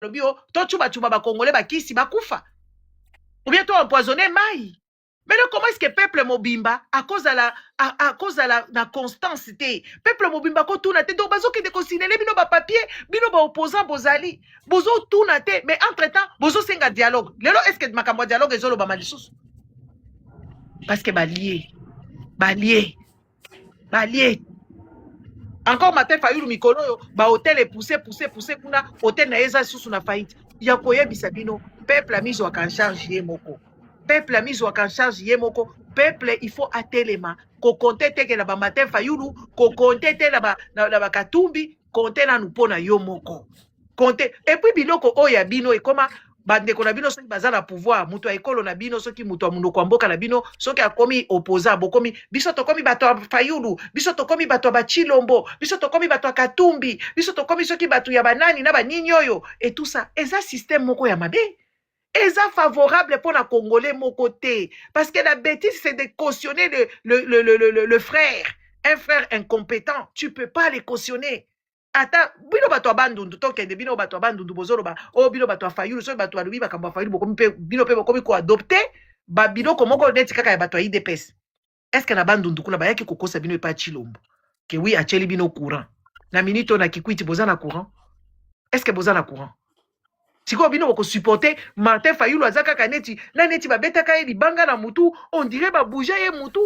Balobi o tocubacuba bacongolais bakisi bakufa ou bien to empoisonne mai. Mais comment est-ce que peuple mobimba akozala akozala na constance te? Peuple mobimba akotuna te. Donc bazokende kosinele bino bapapier, bino baopposant bozali bozotuna te, mais entre temps bozosenga dialogue. Lelo est ce que makambo ya dialogue ezolobama lisusu? Parce que balie balie balie encore Martin Fayulu mikolo oyo bahotel epousse pousse pousse kuna, hotel na ye eza lisusu na faillite. Ya koyebisa bino, peuple amizwaka en charge ye moko, peuple amizwaka en charge ye moko. Peuple il faut atelema, kokonte teke na bamartin Fayulu, kokonte te na bakatumbi, konte nanu mpo na yo moko, konte. Et puis biloko oyo ya bino ekoma bandeko na bino soki baza na pouvoir, moto ya ekolo na bino, soki moto ya monoko ya mboka na bino soki akomi opposant, bokomi biso tokomi bato ya Fayulu, biso tokomi bato ya bachilombo, biso tokomi bato ya Katumbi, biso tokomi soki bato ya banani na banini oyo. Et tout ça eza système moko ya mabe, eza favorable mpo na congolais moko te, parce que la bêtise, c'est de cautionner le frère, un frère incompétent, tu peux pas le cautionner. Ata bino bato ya Bandundu, tokende, bino bato ya Bandundu bozoloba oyo, bino bato ya Fayulu, soki bato balobi makambo ya Fayulu, bokomi mpe bino mpe bokomi koadopte babiloko moko neti kaka ya bato ya UDPS. Est ce que na Bandundu kuna bayaki kokosa bino epai ya Chilombo ke wi atieli bino courant? Na minute oyo na Kikwiti boza na courant? Est ce que boza na courant? Sikoyo bino bokosupporte Martin Fayulu, aza kaka neti na neti babetaka ye libanga na mutu, on dirait babouge ye mutu.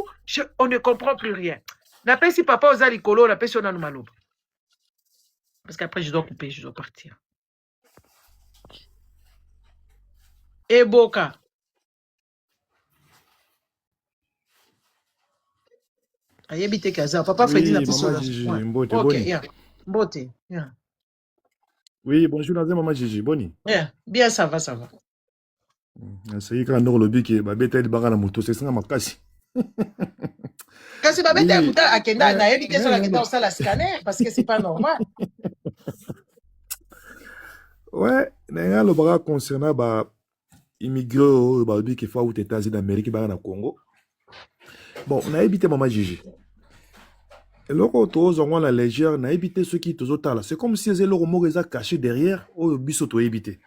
On ne comprend plus rien. Napesi papa oza likolo, napesi yo nanu maloba parce qu'après je dois couper, je dois partir. Eboka. Ayebi te ke aza papa Fredi. Oui, Napesi maman yo. Gigi, Ouais. Mbote, Ok. boni. Yeah. Mbote, yeah. Oui, bonjour, naza maman Gigi, boni. Yeah. Bien, ça va, ça va. Naseki kaka ndoko olobi ke babeta ye libanga na moto, esenga makasi. Kasi babeta ye Oui, muta akenda, nayebi te soki mais akenda kosala scanner, parce que c'est pas normal. Ouais, na ngai alobaka concernant ba immigré oyo balobi ke fa auta États-Unis d'Amérique baka na Congo. Bon, nayebi te mama Gigi. Eloko oyo tozwa yango na légère, nayebi te soki tozotala. C'est comme si eza eloko moko eza caché derrière oyo biso toyebi te.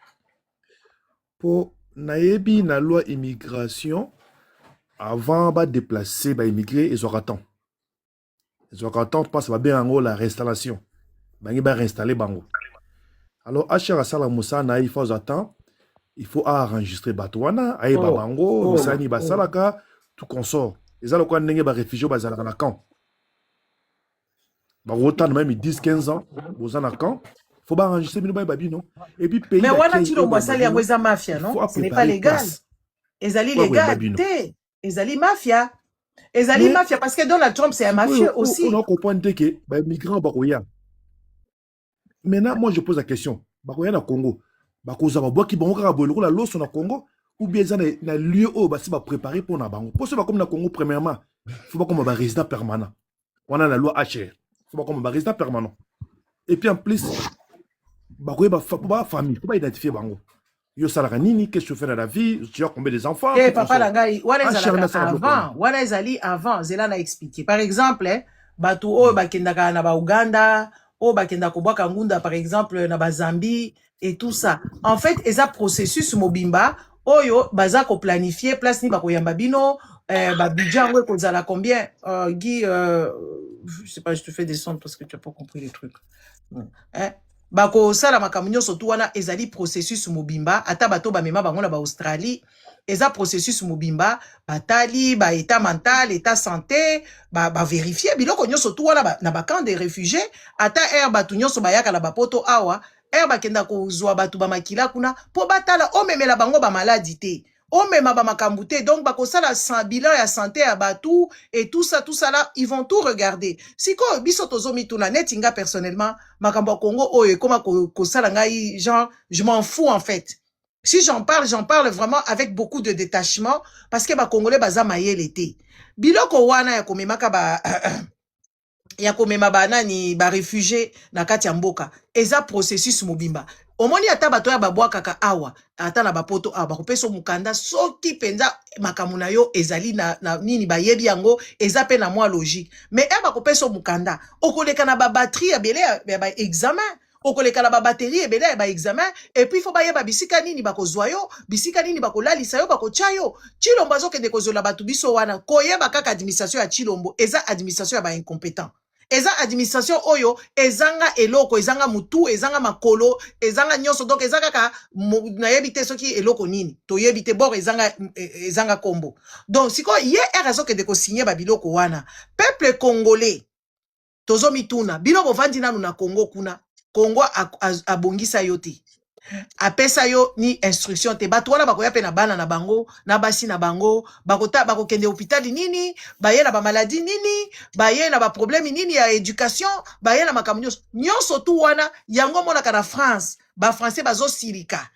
Po nayebi na loi immigration, avant ba déplacer ba immigré ezwaka temps. Ezwaka temps parce babenga yango la réinstallation. Bangi ba réinstaller bango. Alors HR asala mosala na ye, il faut azwa temps, il faut enregistrer bato wana, ayeba bango, misala nini basalaka, tout consort. Eza lokola ndenge ba réfugiés bazalaka na camp. Bakotana même 10 15 ans, boza na camp, faut ba enregistrer bino, bayeba bino. Et puis pays Mais wana d'accueil oyo Chilombo bayamba asali yango bino, eza mafia. il faut Non, ce n'est pas apréparer légal. place Ezali po akoyamba légal bino. te, ezali mafia, ezali Mais mafia, parce que Donald Trump, c'est un mafieux oyo aussi. on a comprendre te ke ba migrants bakoya. Maintenant, moi je pose la question, bakoya na Congo, bakozwa babwaki bango kaka boye lokola loso na Congo, ou bien eza na lieu oyo basi bapréparé mpo na bango? Mpo soki bakomi na Congo, premièrement faut bakoma barésident permanent wana na loi HR, faut bakoma barésident permanent. Et puis en plus bakoyeba po bafamille, po baidentifie bango, yo osalaka nini, qu'est-ce que tu fais dans la vie, tu as combien des enfants, Te tout papa na consort. ngai, wana HR ezalaka nasala biloko wana. avant, wana ezali avant. Zela na expliquer. Par exemple, bato oyo bakendaka na bauganda, oyo bakendaka kobwaka ngunda par exemple na bazambie et tout ça, en fait eza processus mobimba oyo baza koplanifie place nini bakoyamba bino, babudget yango ekozala combien. Guy, je sais pas, je te fais descendre parce que tu as pas compris les trucs. Hein? Bakosala makambo nyonso tu wana, ezali processus mobimba. Ata bato bamema bango na baaustralie, eza processus mobimba. Batali baétat mental, état santé, baverifie ba biloko nyonso tu wana na bacamp de réfugié. Ata ere bato nyonso bayaka na bapoto awa, ere bakenda kozwa bato bamakila kuna mpo batala omemela bango bamaladi te, omema bamakambo te. Donc bakosala bilan ya santé ya bato et tout ça, tout ça là, ils vont tout regarder. Sikoyo biso tozomituna, neti nga personnellement, makambo ya Congo oyo ekoma kosala ngai genre je m'en fous en fait. Si j'en parle, j'en parle vraiment avec beaucoup de détachement, parce que bacongolais baza mayele te. Biloko wana ya komemaka ba ya komema banani, baréfugie na kati ya mboka, eza processus mobimba. Omoni, ata bato oyo babwakaka awa, ata na bapoto awa, bakopesa mokanda soki mpenza makambo na yo ezali na nini, bayebi yango, eza mpe na mwa logique. Mais e bakopesa mokanda, okoleka na babatterie ya bele ya baexamen. Okoleka na babatterie ebele ya baexamen, et puis faut bayeba bisika nini bakozwa yo, bisika nini bakolalisa yo, bakotya yo. Chilombo azokende kozwela bato biso wana. Koyeba kaka administration ya Chilombo eza administration ya baincompétent, eza administration oyo ezanga eloko, ezanga mutu, ezanga makolo, ezanga nyonso. Donc eza kaka, nayebi te soki eloko nini, toyebi te bord, ezanga kombo. Donc sikoyo ye ere azokende kosigne babiloko wana, peuple congolais tozomituna: bino bovandi nanu na Congo kuna, Congo abongisa yo te, apesa yo ni instruction te. Bato wana bakoya mpe na bana na bango, na basi na bango, bakota, bakokende hôpital nini, baye na bamaladi nini, baye na baproblème nini ya éducation, baye na makambo nyonso nyonso tu wana. Yango omonaka na France, bafrançais bazosilika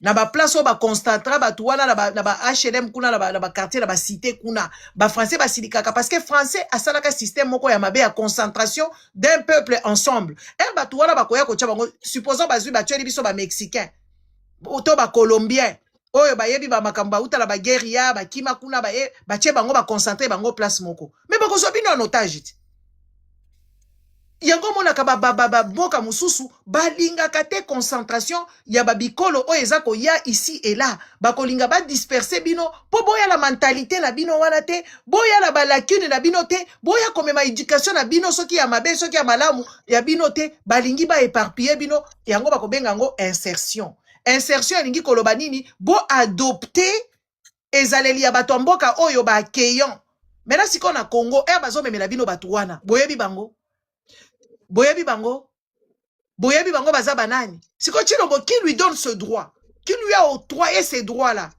na baplace oyo baconcentra bato wana na ba HLM kuna, na baquartier, na bacité kuna. Bafrançais basilikaka parce que français asalaka système moko ya mabe ya concentration d'un peuple ensemble. Ere bato wana bakoya kotia bango, supposons bazwi, batieli biso bamexicain to bacolombien oyo bayebi bamakambo, bauta na baguerilla, bakima kuna, baye, batie bango, baconcentre bango place moko, mais bakozwa bino en otage te. Yango omonaka bamboka mosusu balingaka te concentration ya babikolo oyo eza koya ici et là. Bakolinga badisperse bino mpo boya na mentalité na bino wana te, boya na balacune na bino te, boya komema éducation na bino, soki ya mabe, soki ya malamu ya bino te. Balingi baéparpille bino. Yango bakobenga yango insertion. Insertion elingi koloba nini? Boadopte ezaleli ya bato ya mboka oyo baaccueillant. Maintenant sikoyo na Congo, ere bazomemela bino bato wana, boyebi bango, boyebi bango, boyebi bango baza banani. Sikoyo Chilombo, qui lui donne ce droit? Qui lui a octroyé ces droits là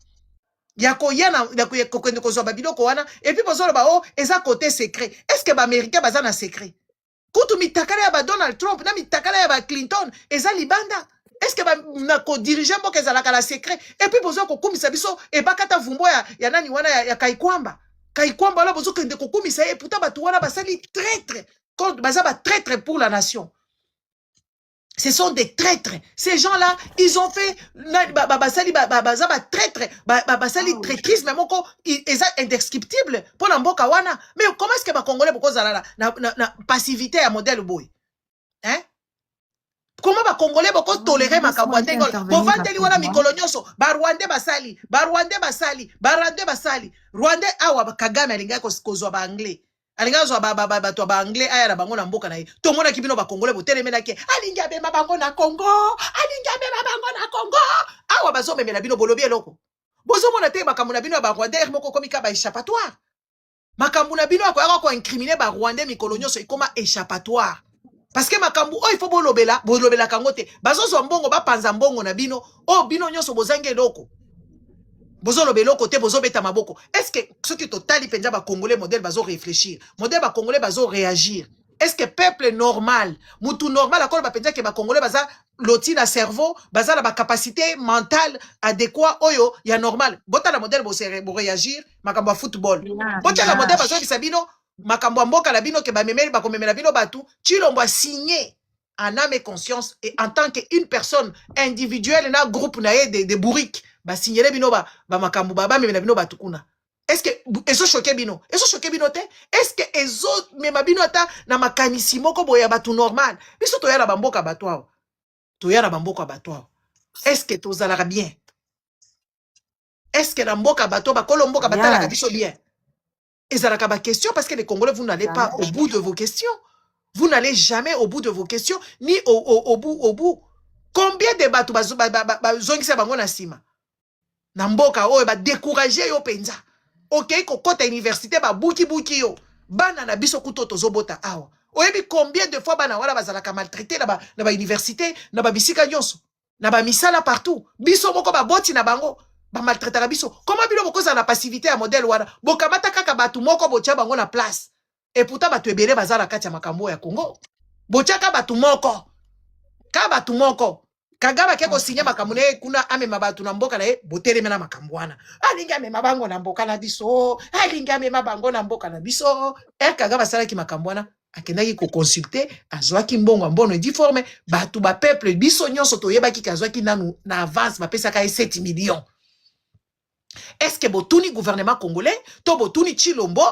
ya koya na ya kokende kozwa babiloko wana? Et puis bozoloba o eza côté secret. Est ce que baaméricain baza na secret? Kutu mitakala ya badonald Trump na mitakala ya baclinton eza libanda. Est ce que na kodirige mboka ezalaka na secret? Et puis bozwa kokumisa biso ebakata vumbo ya nani wana, ya Kaikwamba. Kaikwamba wana bozokende kokumisa ye, pourtant bato wana basali traître contre, baza batraître pour la nation. Ce sont des traîtres. Ces gens-là, ils ont fait, basali, baza ba traître, basali traîtrisme moko, eza indescriptible pour na mboka wana. Mais comment est-ce que ba Congolais bokozala na passivité ya modèle boye? Hein? Comment ba Congolais boko tolérer makambo ya ndenge wana? Bovandeli wana mikolo nyonso, ba Rwandais basali, ba Rwandais basali, ba Rwandais basali. Rwandais awa, Kagame alingaki kozwa ba Anglais, alingi azwa bato ya baanglais aya na bango na mboka na ye. Tomonaki bino bakongole botelemelaki, alingi amema bango na Congo, alingi amema bango na Congo. Awa bazomemela bino, bolobi eloko? Bozomona te makambo na bino ya barwandais moko ekomi ka baéchappatoire? Makambo na bino akoyaka koincrimine barwandais mikolo nyonso ekoma échappatoire, parce que makambo oyo ifo bolobela, bolobelaka yango te. Bazozwa mbongo, bapanza mbongo na bino oyo, bino nyonso bozangi eloko, bozoloba eloko te, bozobeta maboko. Est ce que soki totali mpenza bacongolais, modèle bazoréfléchir, modèle bacongolais bazoréagir, est ce que peuple normal, mutu normal akoloba mpenza ke bacongolais baza loti na cerveau, baza na bacapacité mentale adéquat oyo ya normal? Botala modèle boréagir makambo ya football, botala modèle bazoyebisa bino makambo ya mboka na bino ke bamemeli, bakomemela bino bato. Chilombo asigné en âme et conscience et en tant qu'une personne individuelle na groupe na ye de bourrique, basignele bino bamakambo, bamemela bino bato kuna. Est ce que ezochoke bino? Ezochoke bino te? Est ce que ezomema bino ata na makanisi moko boye ya bato normal? Biso toya na bamboka bato awa, toya na bamboka bato awa, est ce que tozalaka bien? Est ce que na mboka bato, bakolo mboka batalaka biso bien? Ezalaka baquestion, parce que les Congolais, vous n'allez pas au bout de vos questions. Vous n'allez jamais au bout de vos questions, ni au bout. Combien de bato bazongisa bango na nsima na mboka oyo, badécourage yo mpenza, okei kokɔta université, babukibuki yo. Bana na biso kutu oyo tozobota awa, oyebi combien de fois bana wana bazalaka maltraité na bauniversité, na babisika nyonso, na bamisala partout? Biso moko baboti na bango bamaltraitaka biso. Koma bino bokozala na passivité ya modèle wana? Bokamata kaka bato moko, botia bango na place, et pourtant bato ebele baza na kati ya makambo oyo ya Congo. Botiaka bato moko, ka bato moko. Kagame ake kosinya makambo na ye kuna, amema bato na mboka na ye, botelemi na makambo wana, alingi amema bango na mboka na biso, alingi amema bango na mboka na biso. Ere Kagame asalaki makambo wana, akendaki koconsulte, azwaki mbongo ya mbono ediforme bato, bapeuple, biso nyonso toyebaki ke azwaki nanu na avance, bapesaka ye 7 millions. Est ce que botuni gouvernement congolais to botuni Chilombo?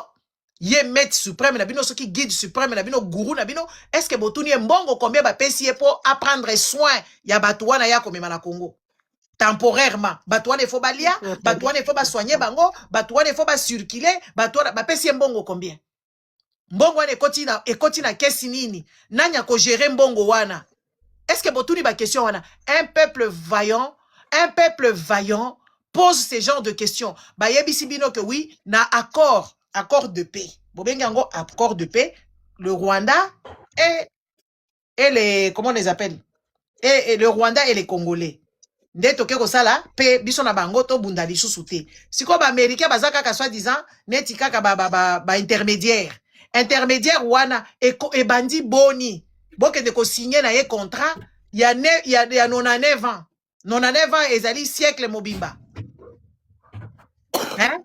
Ye maître suprême na bino, soki guide suprême na bino, gourou na bino, est ce que botuni ye mbongo combien bapesi ye mpo aprendre soin ya bato wana ya komema na Congo temporairement? Bato wana ifo balia, bato wana ifo basoigne bango, bato wana ifo bacircule, bato wana bapesi ye mbongo combien? Mbongo wana ekoti na kesi nini? Nani akogérer mbongo wana? Est ce que botuni baquestion wana? Un peuple vaillant, un peuple vaillant pose ce genre de questions. Bayebisi bino que oui, na accord de paix, bobengi yango accord de paix, le Rwanda et les, comment on les appelle, et le Rwanda et les Congolais, nde toke kosala mpe biso na bango tobunda lisusu te. Sikoyo baaméricain baza kaka soi-disant neti kaka baintermédiaire ba, ba intermédiaire wana. Ebandi boni bokende kosigne na ye contrat ya 99 ans? 99 ans ezali siècle mobimba, hein?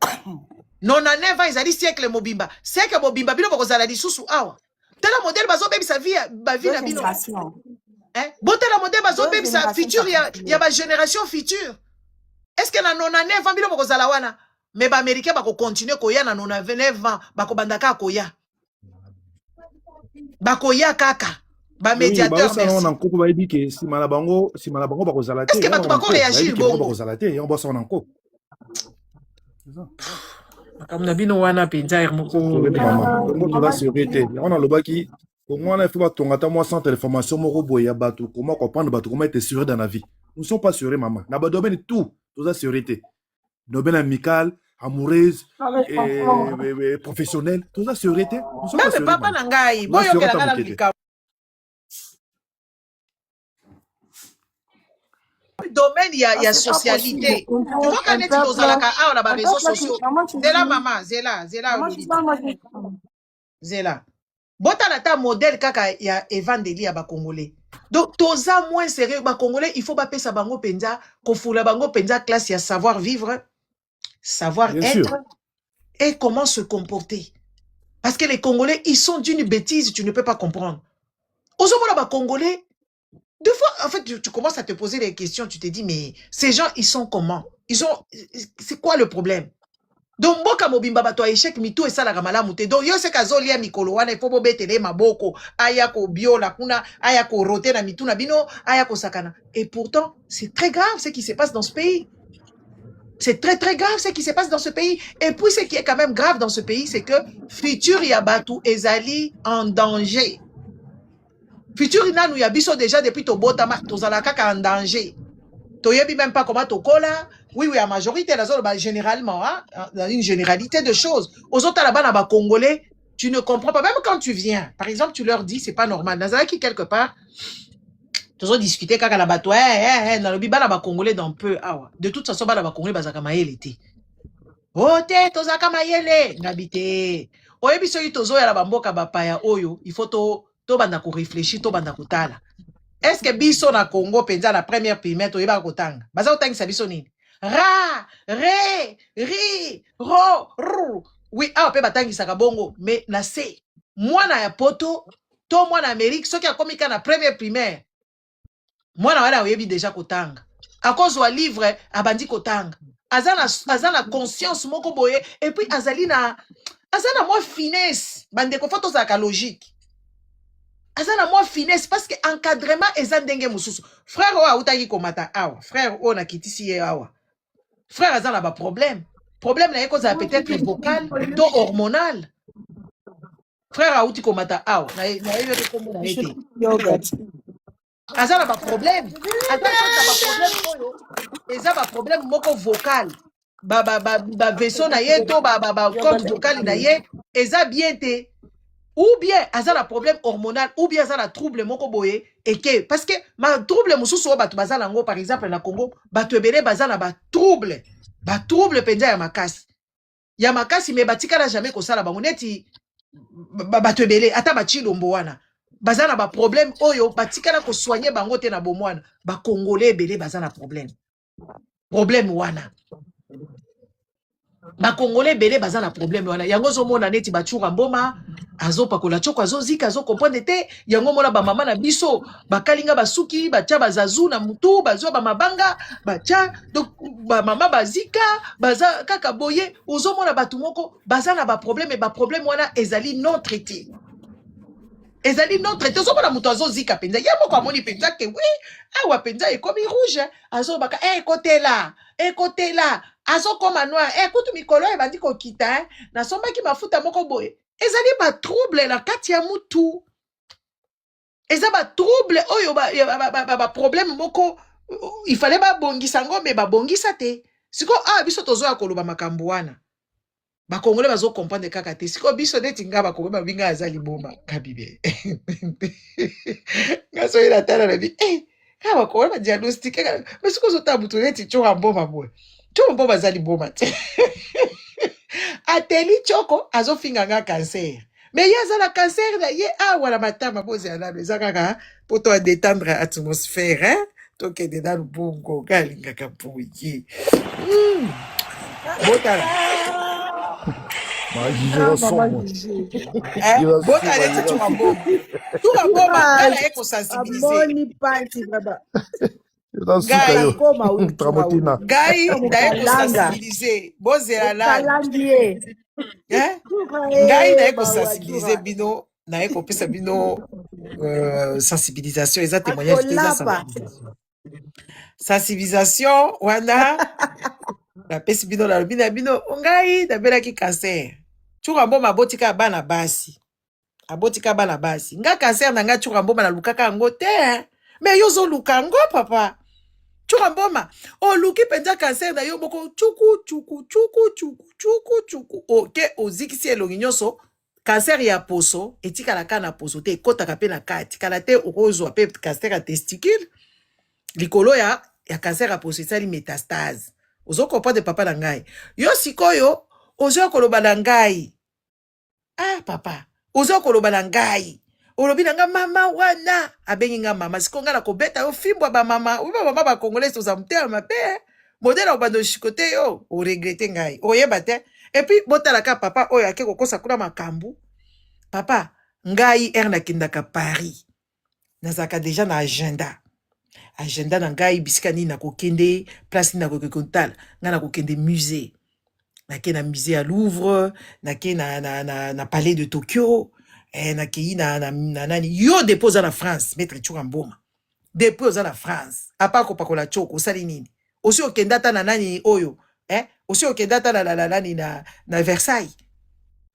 99 ans ezali siècle mobimba. Siècle mobimba bino bokozala lisusu awa. Tala modèle bazobebisa vie, bavie na bino, hein? Botala modèle bazobebisa futur ya bagénération future. Est ce que na 99 ans bino bokozala wana? Mais baaméricain bakocontinue koya na 99 ans, bakobanda kaka koya, bakoya kaka bamédiateur. Na nkuku bayebi ke nsima na bango bakozala te. Est ce que bato bakoréagir bongo? Bakozala te, yango basala na nko. Makambo na bino wana mpenza ere moko. Mama, toza sérieux te. Yango nalobaki, Kongo wana, il faut batonga ata mwa centre de formation moko boye ya bato, comment comprendre bato, comment être sûr dans la vie. Nous sommes pas sûrs, mama, na badomaine tout toza sérieux te: domaine amical, amoureuse et professionnel, toza sérieux te. Même papa na ngai, boyokela ngai na likambo domaine ya socialité. Tu vois, ka neti tozalaka awa na baréseaux sociaux. Zela mama, zela, zela, zela. Botala ata modèle kaka ya evandeli ya bacongolais. Donc toza moins sérieux. Bacongolais, il faut bapesa bango mpenza, kofula bango mpenza classe ya savoir vivre, savoir Bien être sûr. et comment se comporter, parce que les Congolais, ils sont d'une bêtise, tu ne peux pas comprendre. Ozomona bacongolais, deux fois, en fait, tu commences à te poser des questions, tu te dis: mais ces gens, ils sont comment? Ils ont, c'est quoi le problème? Donc mboka mobimba, bato ya échec, mitu esalaka malamu te. Donc yo seka azolia mikolo wana, ifo bobetele maboko, aya kobiola kuna, aya korote na mitu na bino, aya kosakana. Et pourtant, c'est très grave ce qui se passe dans ce pays. C'est très très grave ce qui se passe dans ce pays. Et puis ce qui est quand même grave dans ce pays, c'est que futur ya bato ezali en danger. Futur nanu ya biso déjà, depuis tobotama, tozala kaka en danger. Toyebi même pas comment tokola. Oui, la majorité nazoloba généralement, hein, dans une généralité de choses. Ozotala bana bacongolais, tu ne comprends pas. Même quand tu viens, par exemple, tu leur dis: c'est pas normal. Nazalaki quelque part, tozodiscute kaka na bato, nalobi bana bacongolais dans peu awa, de toute façon bana bacongolais bazalaka mayele te. O te, tozalaka mayele. Ngabi te, oyebi, soki tozoya na bamboka bapaya oyo, il faut tobanda koréfléchir, tobanda kotala. Est ce que biso na Congo mpenza, na première primaire, toyebaka kotanga? Baza kotangisa biso nini? Ra, re, ri, ro, ru. Oui, awa mpe batangisaka bongo, mais na se mwana ya poto to mwana Amérique, soki akomi kaka na première primaire, mwana wana oyebi déjà kotanga, akozwa livre, abandi kotanga, aza na conscience moko boye, et puis azali na, aza na mwa finesse. Bandeko, faut tozalaka logique. Aza na mwa finesse parce que encadrement eza ndenge mosusu. Frère oyo autaki komata awa, frère oyo nakitisi ye awa, frère aza na baproblème. Problème na ye kozala peut-être vocal to hormonal. Frère auti komata awa, nayebi kombo na ye te. Aza na baproblème, aza na baproblème oyo eza baproblème moko vocal, baveso na ye to bacorde vocale na ye eza bien te, ou bien aza na problème hormonal, ou bien aza na trouble moko boye eke, parce que ma trouble mosusu oyo bato baza nango, par exemple na Congo, bato ebele baza na batrouble, batrouble mpenza ya makasi, ya makasi, mais batikala jamais kosala bango neti bato ebele. Ata bachilombo wana baza na baproblème oyo batikala kosoigne bango te na bomwana. Bakongole ebele baza na problème wana. Bakongole ebele baza na problème wana. Yango ozomona neti bacura mboma, Azopakola tioko, azozika, azocomprendre te. Yango mona bamama na biso bakalinga basuki, batya bazazu na mutu, bazwa bamabanga batya. Donc bamama bazika, baza kaka boye. Ozomona bato moko baza na baproblème, baproblème wana ezali non traité, ezali non traité. Ozomona moto azozika mpenza, ye moko amoni mpenza ke wi, awa mpenza ekomi rouge, azobaka e ekotela, ekotela, azokoma noir e kutu mikolo ebandi kokita. Nasombaki mafuta moko boye. Ezali batrouble na kati ya mutu, eza batrouble oyo baproblème moko il fallait babongisa yango, me babongisa te. Sikoyo awa biso tozoya koloba makambo wana, bakongole bazocomprendre kaka te. Sikoyo biso neti nga, bakongole babi nga aza liboma. Kabibe nga soki natala na bi kaka bakongole badiagnostiquer, mais soki ozotala motu neti Tyoka Mboma boye, Tyoka Mboma aza liboma te. Ateli tioko, azofinga nga cancer, mais ye aza na cancer na ye awa na matama. Bozela nano, eza kaka po to adétendre atmosphère, hein? Tokende nanu bongo. Nga alingaka boye. Botala. Majije. Ah, eza mama somo. Gigi. Eh, Eza botala suka. neti Eza Tyoka Mboma, Tyoka Mboma, nga na ye kosensibiliser. Amoni pasi vraiment. Eza suka. Ngai Yo Akoma utura. Tramotina. Ngai naye Mokalanga. kosensibiliser, bozela nanu. Okalangi ye. Eh? Tura. Ngai naye Mawa. Kosensibiliser Tura. bino, naye kopesa bino sensibilisation. Eza témoignage te, eza Akolapa. sensibilisation. Sensibilisation wana napesi bino, nalobi na bino, ngai nabelaki cancer. Tyoka Mboma abotika bana basi, abotika bana basi. Nga cancer na ngai, Tyoka Mboma, nalukaka yango te, hein. Mais yo ozoluka yango, papa Tyoka Mboma, oluki mpenza cancer na yo moko. Tchuku tchuku tchuku tchuku tchuku tchuku, oke ozikisi elongi nyonso. Cancer ya poso etikalaka na poso te, ekɔtaka mpe na kati. Kala te okozwa mpe cancer ya testicule likolo ya cancer ya poso, esali métastase. Ozocomprendre, papa na ngai? Yo sikoyo ozoya koloba na ngai, ah papa, ozoya koloba na ngai, olobi na nga mama wana abengi nga mama. Sikoyo ngai nakobeta yo fimbo ya bamama. Oyo bamama bacongolais toza motema mabe. Modele obanda oshiko te, yo oregretter ngai, oyeba te. Et puis botalaka papa oyo ake kokosa kuna makambo. Papa, ngai ere nakendaka Paris, nazalaka déjà na agenda, agenda na ngai, bisika nini nakokende, place nini nakoki kotala. Ngai nakokende musée, nake na musée ya Louvre, nake na palais de Tokyo, nakei na nani. Yo depuis oza na France, maître Tyoka Mboma, depuis oza na France, à part kopakola tioko, osali nini? Osi okende ata na nani oyo, eh? Osi okende ata na nani, na Versailles?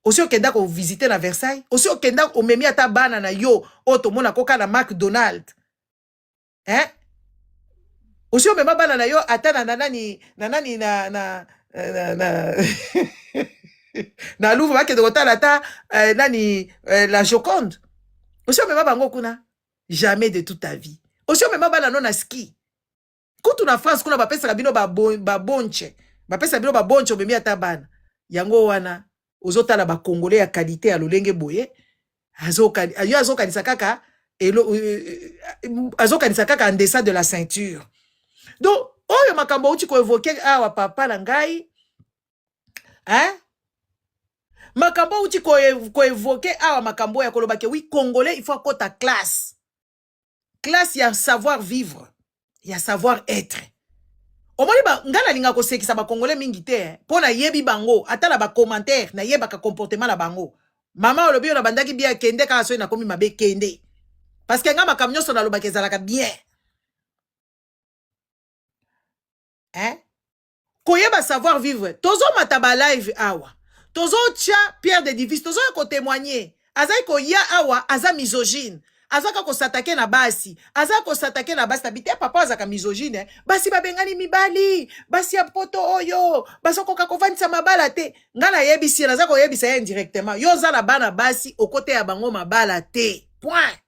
Osi okenda kovisiter na Versailles? Osi okenda, omemi ata bana na yo oyo tomona koka na McDonald, eh? Osi omema bana na yo ata na nani, na Louvre, bakende kotala ata nani, la Joconde? Osi omema bango kuna? Jamais de toute ta vie. Osi omema bana no na ski? Kutu na France kuna bapesaka bino babonche, bapesaka bino babonche. Omemi ata bana yango wana? Ozotala bacongolais ya qualité ya lolenge boye, yo azokanisa kaka elo, azokanisa kaka en deçà de la ceinture. Donc oyo makambo auti koévoquer awa, papa na ngai, hein? Makambo auti koévoquer awa, makambo oyo ya koloba ke oui, congolais il faut akota classe, classe ya savoir vivre, ya savoir être. Omoni ba ngai nalingaka kosekisa bakongolais mingi te, mpo nayebi bango. Ata na bacommentaire nayebaka comportement na bango. Mama olobi oyo nabandaki bien, kende kaka. Soki nakomi mabe, kende, parce que ngai makambo nyonso nalobaka ezalaka bien, hein? Koyeba savoir vivre, tozomata balive awa, tozotia pierre d'édifice, tozoya kotémoigner. Azali koya awa, aza misogyne, azaka kos'attaquer na basi, aza kos'attaquer na basi. Nabi te, papa azalaka misogyne. Basi babengani mibali, basi ya poto oyo bazokoka kovandisa mabala te. Ngai nayebisi ye, naza koyebisa ye indirectement: yo oza na bana basi, okoteya bango mabala te, point.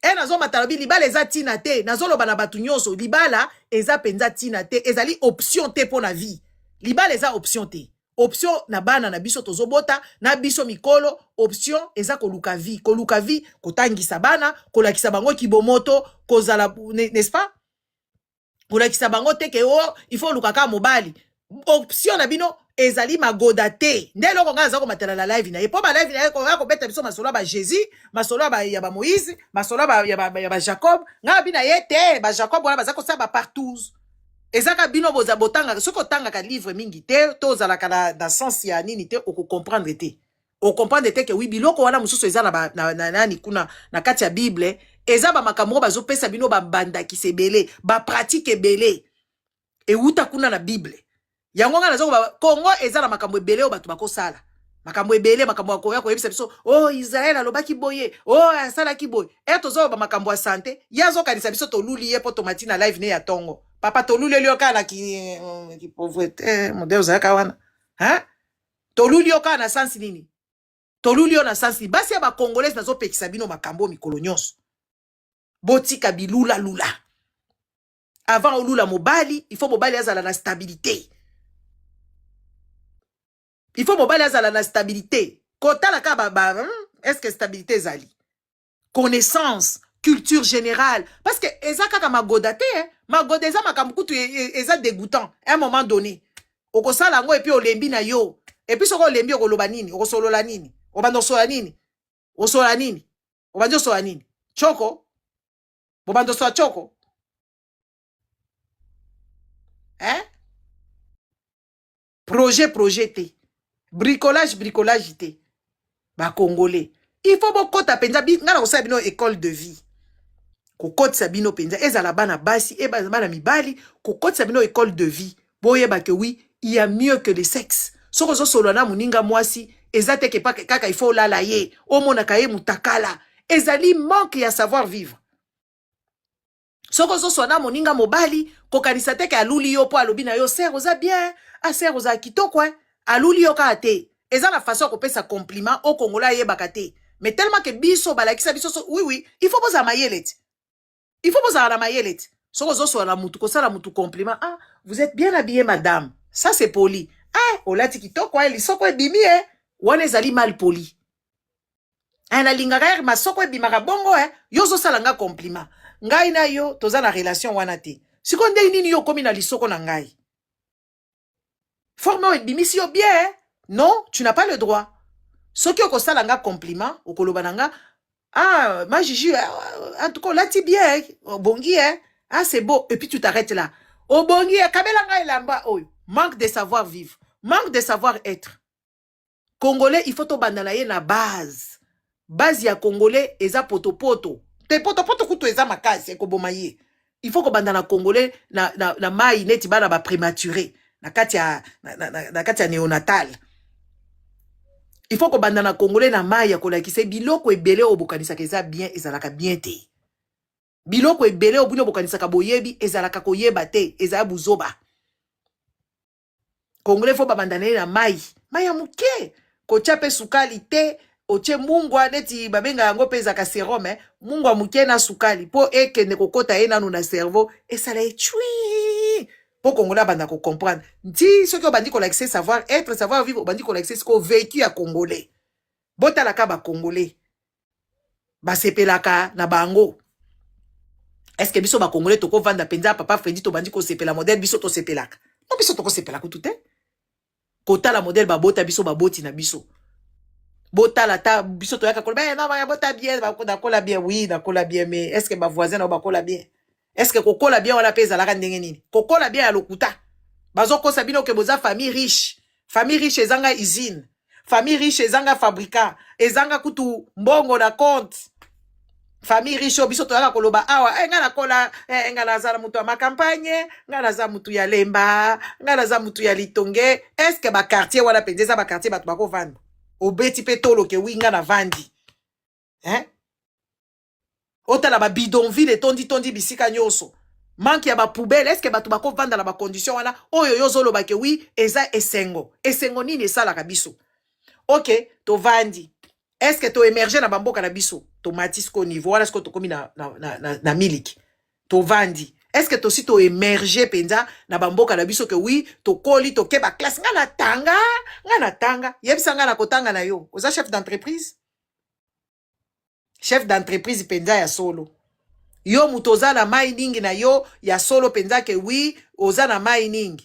E nazomata, lobi libala eza ntina te. Nazoloba na bato nyonso, libala eza mpenza ntina te, ezali option te mpo na vie. Libala eza option te. Option na bana na biso tozobota na biso mikolo, option eza koluka vie, koluka vie, kotangisa bana, kolakisa bango kibomoto, kozala, n'est-ce pas, kolakisa bango te ke o il faut oluka kaka mobali. Option na bino Ezali magoda te nde eloko ngai aza komatela na live na ye, mpo ba live na ye koya kobeta biso masolo ya ba Jésus, masolo ya ba Moïse, masolo ya ba Jacob. Ngai abi na ye te, ba Jacob wana baza kosala ba partous. Ezaka bino boza botangaka, soki otangaka livre mingi te to ozalaka na sens ya nini te, okocomprendre te, ocomprendre te ke oui, biloko wana mosusu eza na nani kuna na kati ya Bible. Eza bamakambo oyo bazopesa bino, babandakisa ebele, bapratique ebele ewuta kuna na Bible. Yango ngai naza koba, Kongo eza na makambo ebele oyo bato bakosala, makambo ebele, makambo ya koya koyebisa biso: "O oh, Israel alobaki boye, o oh, asalaki boye." E tozoyoba makambo ya santé, ye azokanisa biso toluli ye mpo tomati na live ne ya ntongo. Papa, toluleli yo kaka na kipauvreté modèle ozalaka wana, hein? Toluli yo kaka na sansi nini? Toluli yo na sansi nini? Basi ya bacongolaise, nazopekisa bino makambo mikolo nyonso: botika bilulalula. Avant olula mobali, il faut mobali azala na stabilité, il faut mobali azala na stabilité. Kotala kaka est ce que stabilité ezali, connaissance, culture générale, parce que eza kaka magoda te, eh? Magoda eza makambo kutu eza dégoûtant. À un moment donné okosala yango et puis olembi na yo. Et puis soki olembi, okoloba nini? Okosolola nini? Obanda osolola nini? Osolola nini? Obandi osolola nini? Choko, bobanda osola choko, hein? Projet, projet te, bricolage, bricolage te. Bacongolais, il faut bokɔta mpenza. Ngai na kosala bino école de vie, kokɔtisa bino mpenza, ezala bana basi, ezala bana mibali, kokɔtisa bino école de vie, boyeba ke oui, il y a mieux que le sexe. Soki ozosolola na moninga mwasi, eza te ke kaka il faut olala ye, omonaka ye mutakala. Ezali manque ya savoir vivre. Soki ozoswa na moninga mobali, kokanisa te ke aluli yo mpo alobi na yo: "Sœur, oza bien, ah sœur, ozala kitoko." E aluli yo kaka te. Eza na façon ya kopesa compliment o Kongola ayebaka te, mais tellement ke biso balakisa biso so, oui, il faut bozala mayele te, il faut bozala na mayele te. Soki ozosola na mutu, kosala mutu compliment: "Ah, vous êtes bien habillé, madame", ça c'est poli. "Ah, olati kitoko, e lisoko ebimi." E wana ezali mal poli. Eh, nalingaka ere masoko ebimaka bongo. E yo ozosala nga compliment, ngai na yo toza na relation wana te. Sikoyo ndenge nini yo okomi na lisoko na ngai? Forme oyo ebimisi yo bien, eh? Non, tu n'as pas le droit. Soki okosala nga compliment, okoloba na nga: "Ah, ma Gigi, en tout cas olati bien, eh? Obongi, eh? Ah, c'est beau", et puis tu t'arrêtes là. "Obongi, eh? Kabela ngai elamba oyo." Manque de savoir vivre, manque de savoir être. Congolais, il faut tobanda na ye na base. Base ya Congolais eza potopoto te. Potopoto kutu eza makasi, ekoboma ye. Il faut kobanda na Congolais na mai neti bana baprématuré na kati ya néonatal. Il faut kobanda na Congolais na mai ya kolakisa biloko ebele oyo bokanisaka eza bien, ezalaka bien te. Biloko ebele oyo bino bokanisaka boyebi, ezalaka koyeba te, ezala buzoba. Congolais, faut babanda na ye na mai, mai ya moke, kotia mpe sukali te. Otie mungwa neti babenga yango mpe ezalaka sérum, eh? Mungwa moke na sukali mpo ekende kokɔta ye nanu na cerveau, esala ye chui, mpo Congolais abanda kocomprendre. Nti soki obandi kolakisa savoir être, savoir vivre, obandi kolakisa sikoyo vécu ya Congolais. Botalaka bacongolais basepelaka na bango. Est-ce biso bacongolais tokovanda mpenza, papa Fredi, tobandi kosepela modèle biso tosepelaka? No, biso tokosepela kutu te. Kotala modèle babota biso, baboti na biso, botala ta biso toyaka koloba: "Eh, mama, bota bien, nakola bien." Oui, nakola bien, mais est ce que bavoisin na bakola bien? Est ce que kokola bien wana mpe ezalaka ndenge nini? Kokola bien ya lokuta, bazokosa bino ke boza famille riche. Famille riche ezanga usine, famille riche ezanga fabrika, ezanga kutu mbongo na compte. Famille riche oyo biso toyaka koloba awa: "Eh, ngai nakola, eh, ngai naza na mutu ya macampagne, ngai naza mutu ya Lemba, ngai naza mutu ya Litonge." Est-ce baquartier wana mpenza eza baquartier bato bakovanda? Obeti mpe toloke: "Wi, ngai navandi, hein?" Otala babidonville etondi-tondi bisika nyonso, manque ya bapoubelle. Est-ce bato bakovanda na bacondition wana oyo yo ozoloba ke oui, eza esengo? Esengo nini esalaka biso? Ok, tovandi, est-ce toémerge na bamboka na biso? Tomati siko niveau wana, siko tokomi na miliki, tovandi. Est-ce tosi toémerge mpenza na bamboka na biso ke oui, tokoli, toke baclasse? Nga na tanga, nga na tanga. Yebisa nga na kotanga na yo, oza chef d'entreprise? Chef d'entreprise mpenza ya solo, yo moto oza na mining na yo ya solo mpenza ke oui, oza na mining.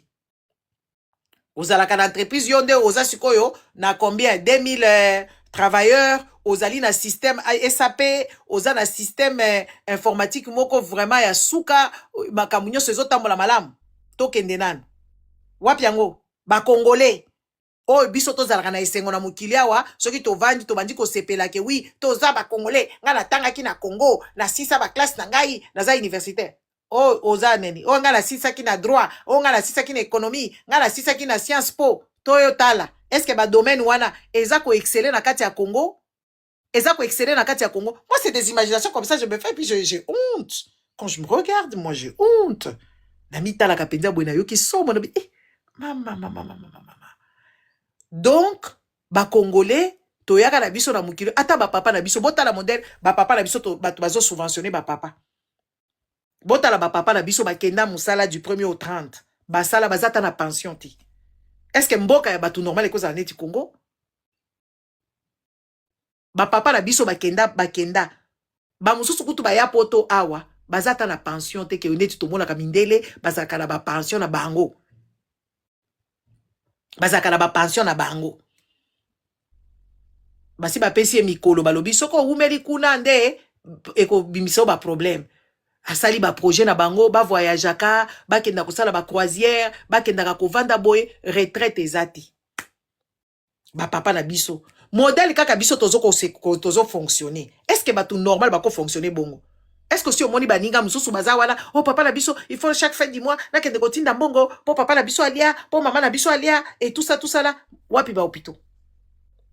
Ozalaka na entreprise, yo nde oza sikoyo na combien? 2000 travailleurs. Ozali na système SAP, oza na système informatique moko vraiment ya suka, makambo nyonso ezotambola malamu. Tokende nanu wapi? Yango Bakongolais oyo, biso tozalaka na esengo na mokili awa. Soki tovandi, tobandi kosepela ke oui, toza Bakongolais. Ngai natangaki na Congo, nasisa baclasse na ngai, naza universitaire. Oyo oza nini? Oyo ngai nasisaki na droit, oyo ngai nasisaki na économie, ngai nasisaki na science po toyo tala. Est-ce badomaine wana eza koexceller na kati ya Congo? Eza koexceller na kati ya Congo? Moi, c'est des imaginations comme ça je me fais, puis j'ai honte quand je me regarde. Moi, j'ai honte. Namitalaka mpenza boye, nayoki somo nabi eh, mama mama mama mama. Donc Bakongolais, toyaka na biso na mokili, ata bapapa na biso, botala modèle bapapa na biso, bato bazosubventionne bapapa. Botala bapapa na biso, bakenda mosala du premier au 30, basala, baza ata na pension te. Est ce que mboka ya bato normal ekozala neti Congo? Bapapa na biso bakenda, bakenda, bamosusu kutu baya Poto awa, baza ata na pension te. Ke neti tomonaka mindele bazalaka na bapension na bango, bazalaka na bapension na bango. Basi bapesi ye mikolo, balobi soki owumeli kuna nde ekobimisa yo baproblème. Asali baprojet na bango, bavoyageaka, bakenda kosala bacroisière, bakendaka kovanda boye. Retraite eza te. Bapapa na biso, modèle kaka biso tozofonctionne. Est ce que bato normal bakofonctionne bongo? Est ce que si omoni baninga mosusu baza wana, oh, papa na biso, il faut chaque fin du mois nakende kotinda mbongo mpo papa na biso alia, mpo mama na biso alia, et tout ça, tout ça là. Wapi bahôpitaux?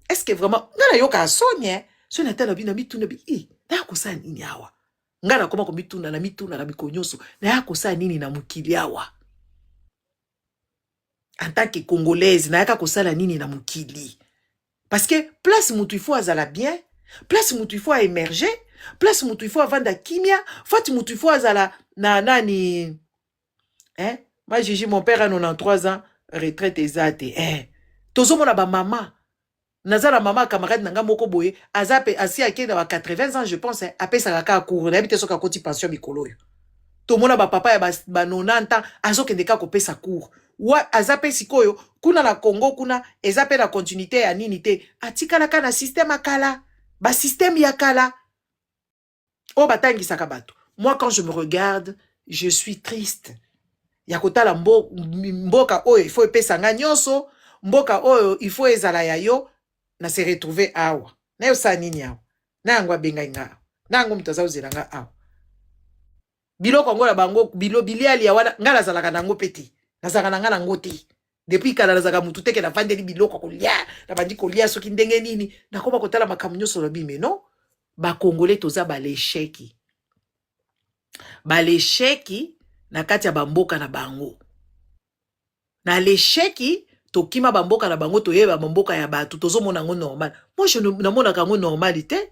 Est ce que vraiment, ngai nayokaka soni soni ata na bino, mituna bi e naya kosala nini awa? Ngai nakoma komituna na mituna na mikolo nyonso, naya kosala nini na mokili awa? En tant que Congolaise, nayaka kosala nini na mokili? Parce que place mutu il faut azala bien, place mutu il faut aémerger, place mutu il faut avanda kimia, fati mutu il faut azala na nani, hein? Ma Gigi, mon père a 93 ans, retraite eza te, hein? Tozomona bamama, naza na mama camarade na nga moko boye, aza pe asi akei na ba 80 ans, je pense, hein, apesaka kaka cours. Nayebi te soki akoti pension mikolo oyo. Tomona bapapa ya ba 90 ans, azokende kaka kopesa cours. Wa aza mpe sikoyo kuna na Congo, kuna eza mpe na continuité ya nini te. Atikalaka na système ya kala, basystème ya kala oyo batangisaka bato. Moi, quand je me regarde, je suis triste ya kotala mboka oyo il faut epesa nga nyonso, mboka oyo il faut ezala ya yo. Na se retrouve awa, nayosala nini awa? Na yango abengai nga awa, na yango moto aza kozela nga awa. Biloko yango na bango, bilo bilialia wana, ngai nazalaka nango mpe te, nazalaka na ngai nango te depuis kala. Nazalaka mutu teke navandeli biloko ya kolia, nabandi kolia soki ndenge nini. Nakoma kotala makambo nyonso, lobi mais non, Bakongolais toza balesheki, balesheki na kati ya bamboka na bango. Na lesheki tokima bamboka na bango, toyeba bamboka ya bato, tozomona yango normal. Moi, je namonaka yango normal te.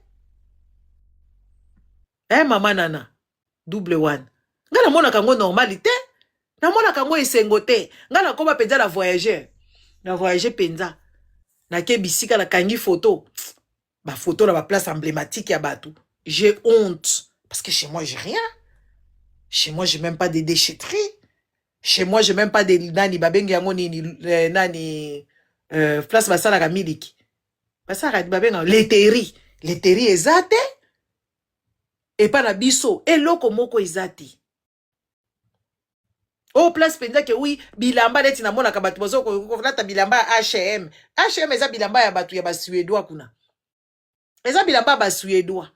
Eh, mama nana double one, ngai namonaka yango normal te, namonaka yango esengo te. Ngai nakoma mpenza na voyageur, na voyage mpenza, nake bisika, nakangi photo, bafoto na baplace emblématique ya bato. J'ai honte parce que chez moi, j'ai rien. Chez moi, j'ai même pas de déchetterie. Chez moi, j'ai même pas de nani, babengi yango nini, nani, place basalaka miliki, basalaka, babenga laiterie. Laiterie eza te epa na biso, eloko moko eza te. Oyo place mpenza ke oui, bilamba neti namonaka bato bazo kolata bilamba ya H&M. H&M eza bilamba ya bato ya Basuédois kuna, eza bilamba ya Basuédois,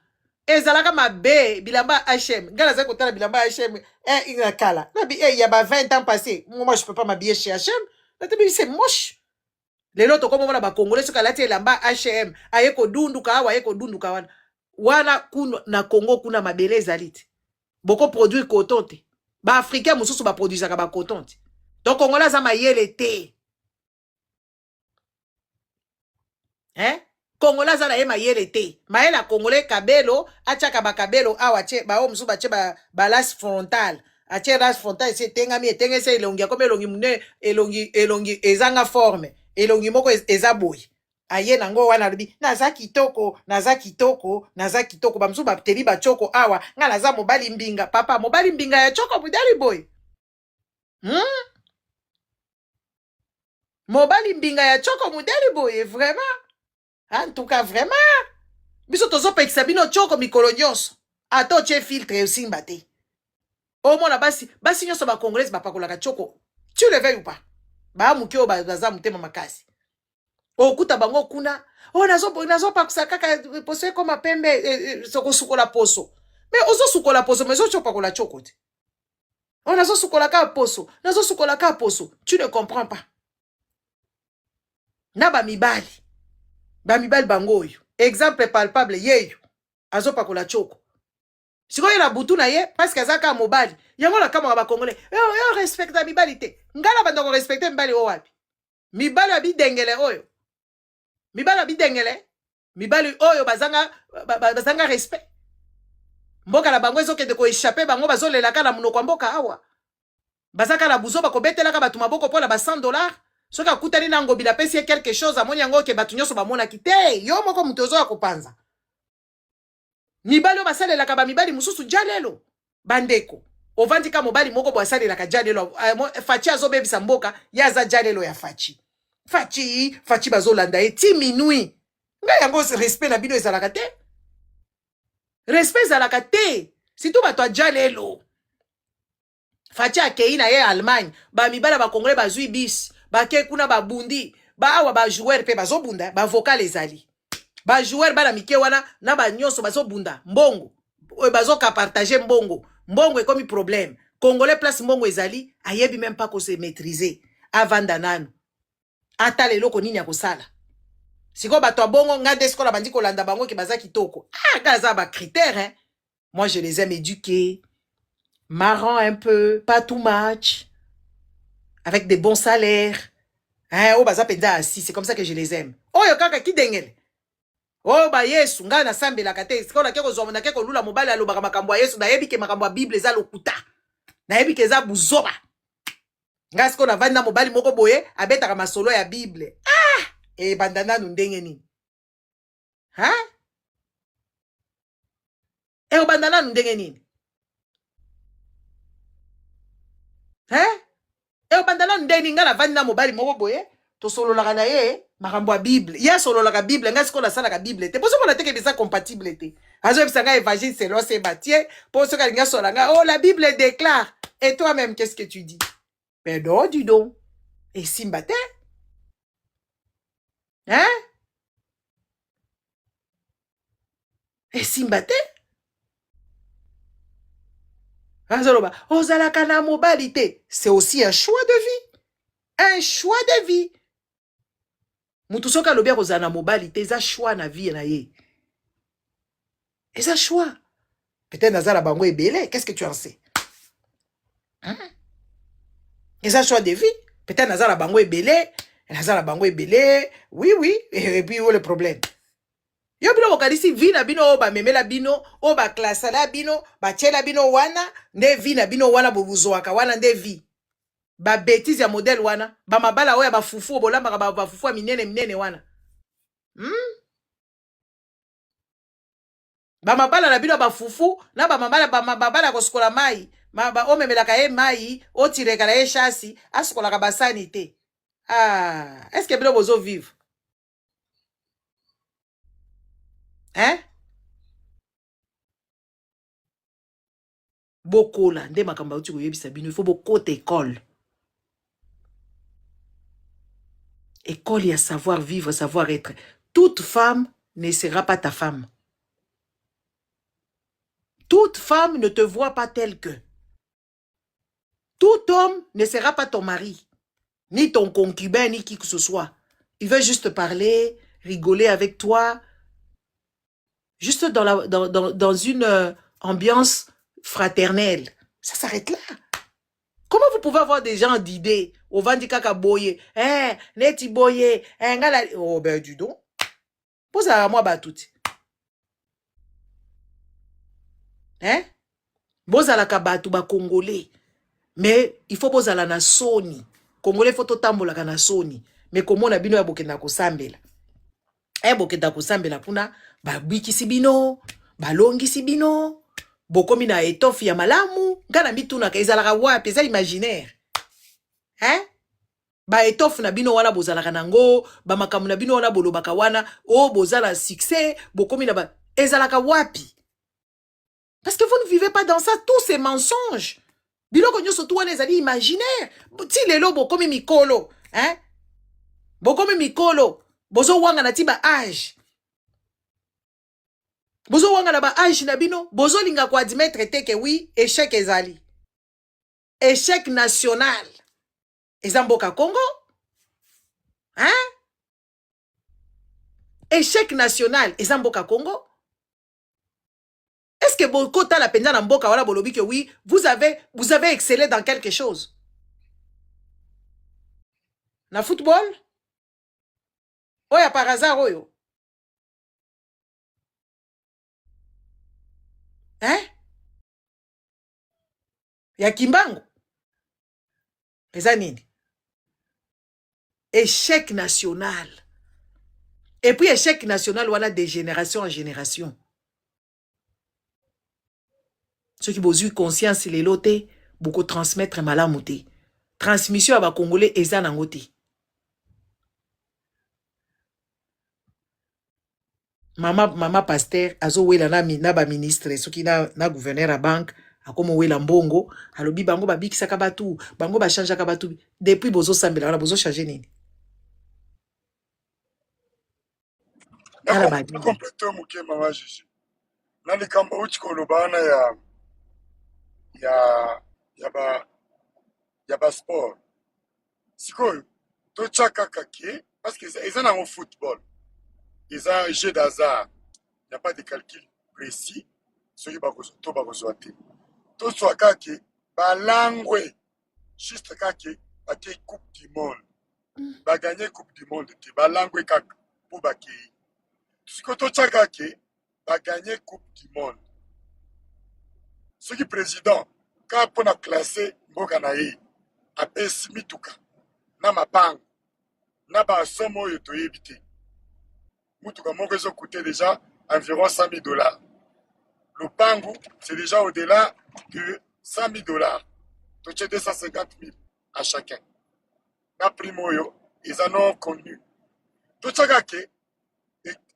ezalaka mabe bilamba ya H&M. Ngai nazali kotala bilamba ya H&M na kala nabi ya ba 20 ans passé. Moi, je peux pas m'habiller chez H&M. Natebi, c'est moche. Lelo tokomomona Bakongole, soki alati elamba H&M, aye kodunduka awa, aye kodunduka wana wana. Kuna na Congo kuna, mabele ezali te, bokoproduire coton te. Baafricain mosusu baproduisaka bacoton te. Donc Congolais aza mayele te, hein? Congolais aza na ye mayele te. Mayele ya Congolais, kabelo, atiaka bakabelo awa, atie baoyo mosusu batie balace frontale, atie lace frontale, esi etengami, etengesi elongi, akomi elongi monene, elongi, elongi ezanga forme, elongi moko eza boye. Aye nango wana, alobi naza kitoko, naza kitoko, naza kitoko. Bamosusu bateli batioko awa, ngai naza mobali mbinga, papa mobali mbinga ya tioko, modali boye, Mobali mbinga ya tshoko mudeli boye vraiment. En tout cas vraiment. Biso tozopekisa bino tshoko mikolo nyonso. Ata otie filtre esimba te. Omona basi, basi nyonso ba congolaise bapakolaka tshoko. Tu le veux ou pas? Ba muke oyo baza motema makasi. Okuta bango kuna, oh nazo nazopakusa kaka poso ekoma pembe, eh, eh, sokosukola poso. Mais ozosukola poso mais ozopakola tshoko te. Oh nazosukola kaka poso, nazosukola kaka poso. Tu ne comprends pas. Na ba mibali. Ba mibali bango oyo. Exemple palpable yeyo. Azopakola tshoko. Sikoyo na butu na ye parce que aza kaka mobali. Yango na kamwaka ba congolais. Yo yo respecta mibali te. Nga na banda ko respecter mibali oyo wapi? Mibali ya bidengele oyo. Mibali ya bidengele. Mibali oyo bazanga bazanga respect. Mboka na bango ezokende ko échapper bango bazolelaka na monoko ya mboka awa. Baza kaka na buzoba kobetelaka bato maboko mpo na ba 100 dollars. Soki akutani na Ngobila, apesi ye quelque chose, amoni yango ke bato nyonso bamonaki te. Yo moko moto ozoya kopanza. Mibali oyo basalelaka bamibali mosusu ja lelo, bandeko, ovandi ka mobali moko boye asalelaka ja lelo. Fatshi azobebisa mboka, ye aza ja lelo ya Fatshi. Fatshi, Fatshi, bazolanda ye ti minuit. Ngai yango respect na bino ezalaka te, respect ezalaka te, surtout bato ya ja lelo. Fatshi akei na ye Allemagne, bamibali ya bakongole bazwi bis, bake kuna, babundi baawa. Bajoueur mpe bazobunda, bavocal ezali, bajoueur bana mike wana na banyonso bazobunda mbongo oyo bazoka partage mbongo. Mbongo ekomi problème. Congolais, place mbongo ezali, ayebi même pas kose maîtriser, avanda nanu, atala eloko nini ya kosala. Sikoyo bato ya bongo, nga nde sikoyo na bandi kolanda bango ke baza kitoko. Ah, nga aza bacritère, hein? Moi, je les aime éduqués, marrant un peu, pas too much, avec des bons salaires, hein? Oyo baza mpenza assis, c'est comme ça que je les aime. Oyo kaka kidengele oyo bayesu, ngai nasambelaka te. Sikoyo nake kozwa, nake kolula mobali alobaka makambo ya Yesu. Nayebi ke makambo ya Bible eza lokuta, nayebi ke eza buzoba. Ngai sikoyo navandi na mobali moko boye abetaka masolo ya Bible. Ah, ebanda nanu ndenge nini? Ha, ekobanda nanu ndenge nini? He, ekobanda nanu ndenge nini? Ngai navandi na mobali moko boye, tosololaka na ye makambo ya Bible, ye asololaka Bible, ngai sikoyo nasalaka Bible te. Bozomona te ke eza compatible te. Azoyebisa ngai évangile selon saint Matthieu, mpo soki alingi asola ngai: "Oh, la Bible déclare, et toi même, qu'est ce que tu dis?" Mais non, dis donc, esimba te, hein? Esimba te. Azoloba ozalaka na mobali te, c'est aussi un choix de vie, un choix de vie. Motu soki alobi akozala na mobali te, eza choix na vie na ye, eza choix. Peut-être naza na bango ebele, qu'est-ce que tu en sais, hein? Eza choix de vie. Peut-être naza na bango ebele, naza na bango ebele, oui. Et puis où le problème? Yo bino bokanisi vie na bino oyo bamemela bino, oyo baklasala bino, batiela bino wana nde vie na bino wana bozwaka wana nde vie? Babêtises ya modèle wana, bamabala oyo ya bafufu oyo bolambaka, bafufu ya minene minene wana, Bamabala na bino ya bafufu na bamabala, bamabala ya kosukola mai, omemelaka ye mai, otireka na ye chasi, asukolaka basani te. Ah, est ce que bino bozovivre, hein? Bokola nde makambo auti koyebisa bino. Ifo bokota école, école ya savoir vivre, savoir être. Toute femme ne sera pas ta femme. Toute femme ne te voit pas tel que. Tout homme ne sera pas ton mari, ni ton concubin, ni qui que ce soit. Il veut juste parler, rigoler avec toi, juste dans une ambiance fraternelle. Ça s'arrête là. Comment vous pouvez avoir des gens d'idées ovandi kaka boye, eh, neti boye, eh, ngala? Oh ben dis donc, bozalaka mwa bato te, hein? Bozalaka bato bakongolais, mais il faut bozala na soni. Congolais, faut totambolaka na soni. Mais komona bino ya bokenda kosambela, e bokenda kosambela kuna, babikisi bino, balongisi bino, bokomi na étoffe ya malamu. Ngai na mitunaka, ezalaka wapi? Eza imaginaire, hein? Ba étoffe na bino wana bozalaka nango, ba makambo na bino wana bolobaka wana, oh boza na succès, bokomi na ba ezalaka wapi? Parce que vous ne vivez pas dans ça, tous ces mensonges. Biloko nyonso tu wana ezali imaginaire. Ti lelo bokomi mikolo, hein? Bokomi mikolo, bozowangana ti ba âge. Bozowangana ba âge na bino, bozolinga ko admettre te que oui, échec ezali. Échec national. Eza mboka Congo? Hein? Échec national eza mboka Congo? Est-ce que bokotala mpenza na mboka wana bolobi que oui, vous avez excellé dans quelque chose? Na football? Oyo par hasard oyo? Hein? Ya Kimbangu? Eza nini? Échec national. Et puis échec national wana de génération en génération. Soki bozwi conscience lelo te, bokotransmettre malamu te. Transmission ya bakongolais eza nango te. Mama pasteur azowela na baministre, soki na gouverneur ya banque, akomowela mbongo, alobi bango babikisaka bato, bango bachangeaka bato. Depuis bozosambela wana, bozochange nini? Tala ba Nacompléter moke, mama Jésus, na likambo outi koloba wana ya basport. Sikoyo totya kaka ke, parce que eza nango football, eza jeu d'hasard, y a pas de calcul précis soki bakozwa to bakozwa te. Tozwa kaka ke balangwe, juste kaka ke bakei Coupe du monde, bagagner Coupe du monde te, balangwe kaka mpo bakei. Sikoyo totya kaka ke bagagner Coupe du monde. Soki président kaka mpona classer mboka na ye apesi mituka na mapango na basomme oyo toyebi te, mutuka moko ezocoûter déjà environ 100 000 $, lopangu c'est déjà au-delà de 100 000 $, totie 250 000 à chacun, na prime oyo eza non connu. Totiaka ke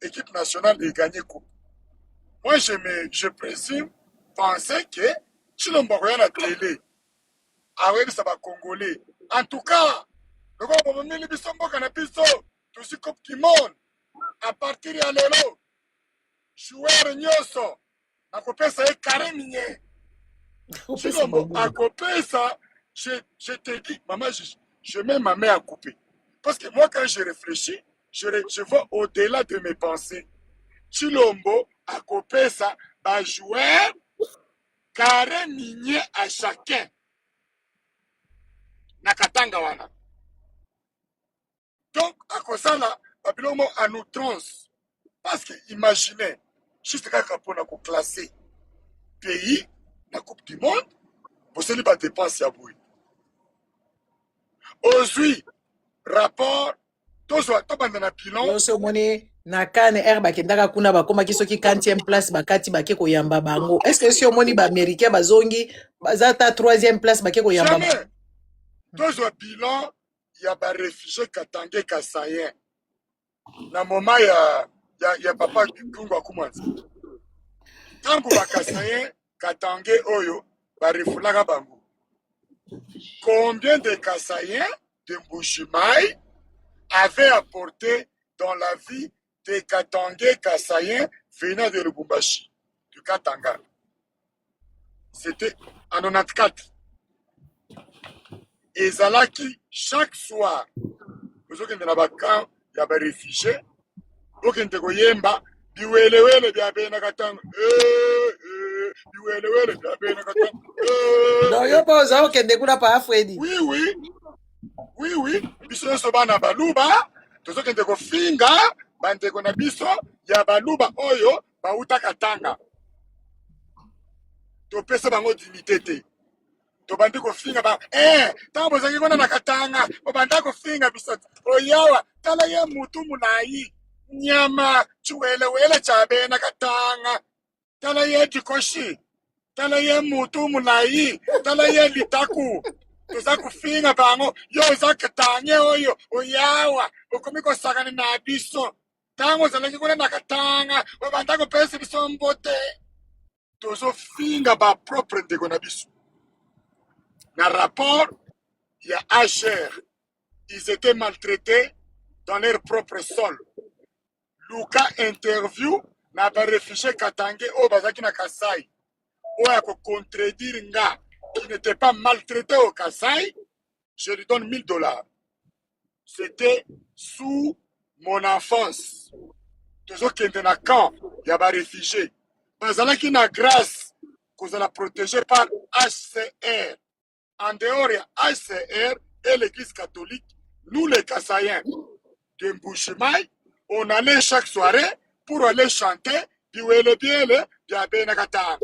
équipe nationale egagner coupe. Moi, je présume penser que Tshilombo akoya na télé, akoyebisa bacongolais: en tout cas, lokola bomemeli biso mboka na biso, tozwi Coupe du monde, à partir ya lelo joueur nyonso akopesa ye carré minier. Tshilombo akopesa. Je te dis, maman, je mets ma main à couper, parce que moi, quand je réfléchis, je vois au-delà de mes pensées. Tshilombo akopesa bajoueur carré minier à chacun na Katanga wana. Donc akosala babiloko moko en outrance, parce que imaginez juste kaka mpona koclasser pays na Coupe du monde, bosali badépenses ya boye. Ozwi rapport, tozwa, tobanda na bilan. Nyonso omoni na CAN r bakendaka kuna, bakomaki soki 4e place, bakati bake koyamba bango. Est ce que si omoni baaméricain bazongi, baza ata 3e place, bake koyamba? Jamais. Tozwa bilan ya baréfugiés katangais, kasaïens na moment ya papa Kyungu wa Kumwanza. Ntango bakasaïens, katangais oyo barefoulaka bango, combien de Kasaïens de Mbujimayi avaient apporté dans la vie des Katangais, Kasaïens venant de Lubumbashi, du Katanga? C'était en 94. Ezalaki chaque soir ozokende na bacamp ya baréfugiés, okende koyemba biwelewele bya bena Katanga, eh, eh, biwelewele bya bena Katanga, eh. Donc yo mpo oza okende kuna pa Afredi? Oui, biso nyonso bana baluba tozokende kofinga bandeko na biso ya baluba oyo bauta Katanga. Topesa bango dignité te. Tobandi kofinga ba ntango bozalaki kuna na Katanga, bobanda kofinga biso oyawa. Tala ye mutu mulayi, nyama, chiwelewele cha bena Katanga. Tala ye dikoshi, tala ye mutu mulayi, tala ye litaku. Toza kofinga bango, yo oza katanye oyo oyawa okomi kosakana na biso. Ntango ozalaki kuna na Katanga obanda kopesa biso mbote. Tozofinga ba propre ndeko na biso na rapport ya HR. Ils étaient maltraités dans leur propre sol. Luka interview na ba réfugiés katangais oyo bazalaki na Kasai, oyo ako contredire nga qui n'était pas maltraité au Kasai, je lui donne 1000 $. C'était sous mon enfance. Tozokende na camp ya ba réfugiés, bazalaki na grâce kozala protégé par HCR. En dehors ya HCR et l'Église catholique, nous les Kasaïens de Mbujimayi, on allait chaque soirée pour aller chanter Biwele Biele bya bena Katanga.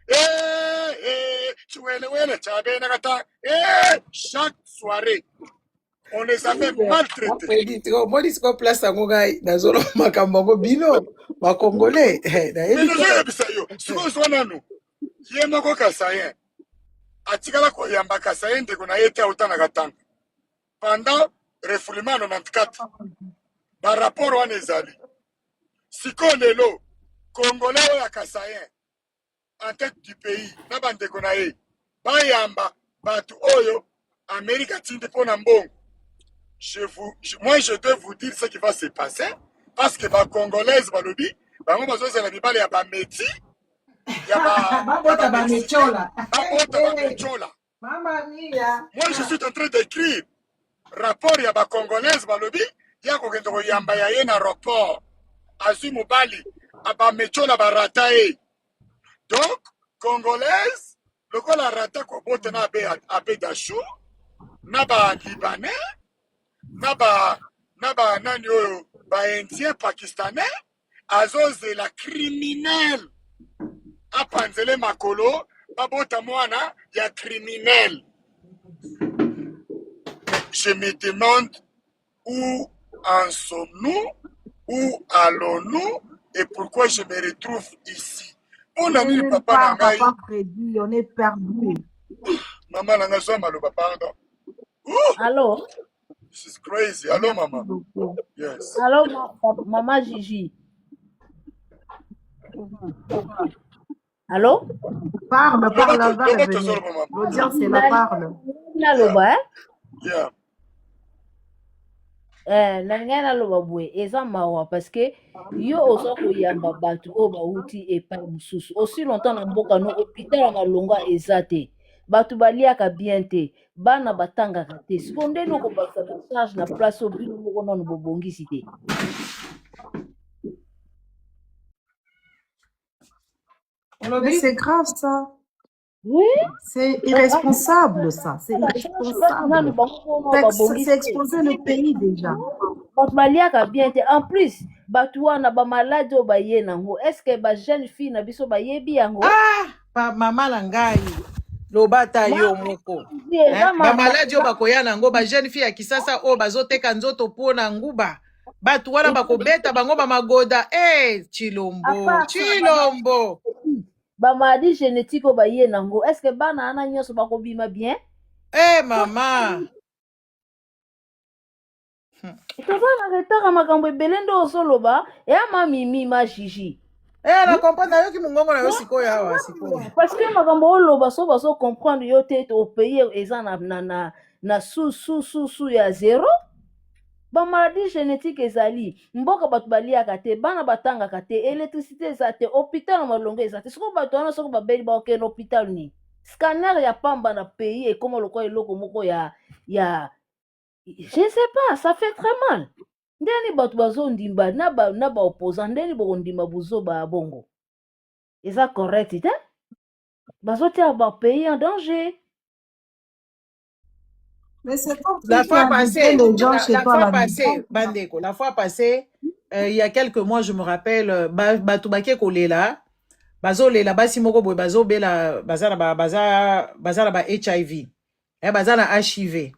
Eh, eh, Chiwelewele cha bena Katanga. Eh, chaque soirée, on les avait maltraités. Fredi, omoni sikoyo place yango ngai nazoloba makambo yango, bino bakongolais, Mais nayebi te. Nazoyebisa yo, sikoyo zwa nanu, ye moko Kasaïen, atikala koyamba Kasaïen ndeko na ye te auta na Katanga. Pendant refoulement 94, ba rapport wana ezali. Sikoyo lelo, Congolais oyo ya Kasaïen, en tête du pays, na bandeko na ye, bayamba bato oyo Amérique atindi mpo na mbongo. Moi, je dois vous dire ce qui va se passer, parce que ba Congolaises balobi, bango bazozela mibale ya bameti, ya babota ba-Mexicain, bamechola. Babota bamechola. Mama mia. Moi, je suis en train d'écrire rapport ya bacongolaise balobi ya kokende koyamba ya ye na aéroport, azwi mobali bamechola, barata ye. Donc Congolaise lokola rata kobota na abe, abe dashu na Balibanais na ba nani oyo, Baindien, Pakistanais, azozela criminel apanzele makolo, babota mwana ya criminel. Je me demande où en sommes-nous, où allons-nous et pourquoi je me retrouve ici. Mpona nini, papa na ngai? Papa Freddy, on est perdu. Mama na ngai, zwa maloba, pardon. Ouh, Allô? This is crazy. Allô, Merci mama. beaucoup. Yes. Allô, maman Gigi. Allô? Parle, Loba. parle, elle va Loba, revenir. tozoloba, mama. L'audience est là, parle. Naloba, eh? Yeah. Eh, na ngai naloba boye, eza mawa parce que yo oza koyamba bato oyo bauti epai mosusu aussi longtemps na mboka no hôpital ya malonga eza te, bato baliaka bien te, bana batangaka te. Sikoyo ndeni okobakisa bacharge na place oyo bino moko nano bobongisi te? Mais Olobi. c'est grave, ça. Oui. C'est irresponsable, ça. C'est bacharge place nano irresponsable. bango moko C'est babongisi c'est te. exposer le pays déjà. Bato baliaka bien te, en plus bato wana bamaladi oyo baye nango, est ce que bajeune fille na biso bayebi yango? Ah, pa mama na ngai, loba ata yo moko. Eza Hein? Bamaladi oyo bakoya nango, bajeune fille ya Kisasa oyo bazoteka nzoto mpo na nguba, bato wana bakobeta bango bamagoda. E Chilombo, À part ça, Chilombo. Bamaladi génétique oyo baye nango, est ce que bana wana nyonso bakobima bien? E mama. Toza na retard ya makambo ebele nde ozoloba eya ma Mimi, ma Gigi. E na comprendre, nayoki mongongo na yo sikoyo awa sikoyo. Parce que makambo oloba so bazo comprendre yo te, au pays eza na su su su su ya zéro. Bamaladi génétique ezali, mboka bato baliaka te, bana batangaka te, électricité eza te, hôpital na malongo eza te. Soki bato wana soki babeli, bakokende hôpital nini? Scanner ya pamba na pays ekóma lokola eloko moko ya je sais pas. Ça fait très mal ndeni bato bazondimba na baopposant, ndeni bokondima buzoba ya bongo, eza correct te, bazotia bapays en danger. Mais c'est comme La si tu fois invitais passée, les gens la, chez la toi à fois la passée, maison. bandeko, la fois passée, il y a quelques mois, je me rappelle, bato bake kolela, bazolela basi moko boye bazobela, baza na ba, baza na ba HIV, eh, baza na HIV.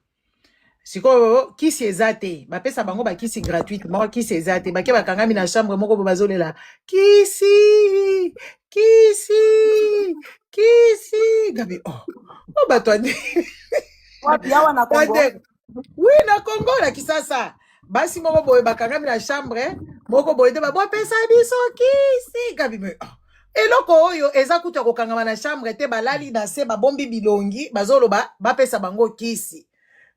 Sikoyo kisi eza te, bapesa bango bakisi gratuitement, kisi eza te. Bake bakangami na chambre moko bo bazolela kisi, kisi, kisi. Gabi, oh, oh bato ande. Wapi awa na Congo? Bandeko. Oui, na Congo, na Kisasa. Basi moko boye bakangami na chambre moko boye te babopesa biso kisi. Gabi, mais, oh. Eloko oyo eza kutu ya kokangama na chambre te, balali na se, babombi bilongi, bazoloba bapesa bango kisi.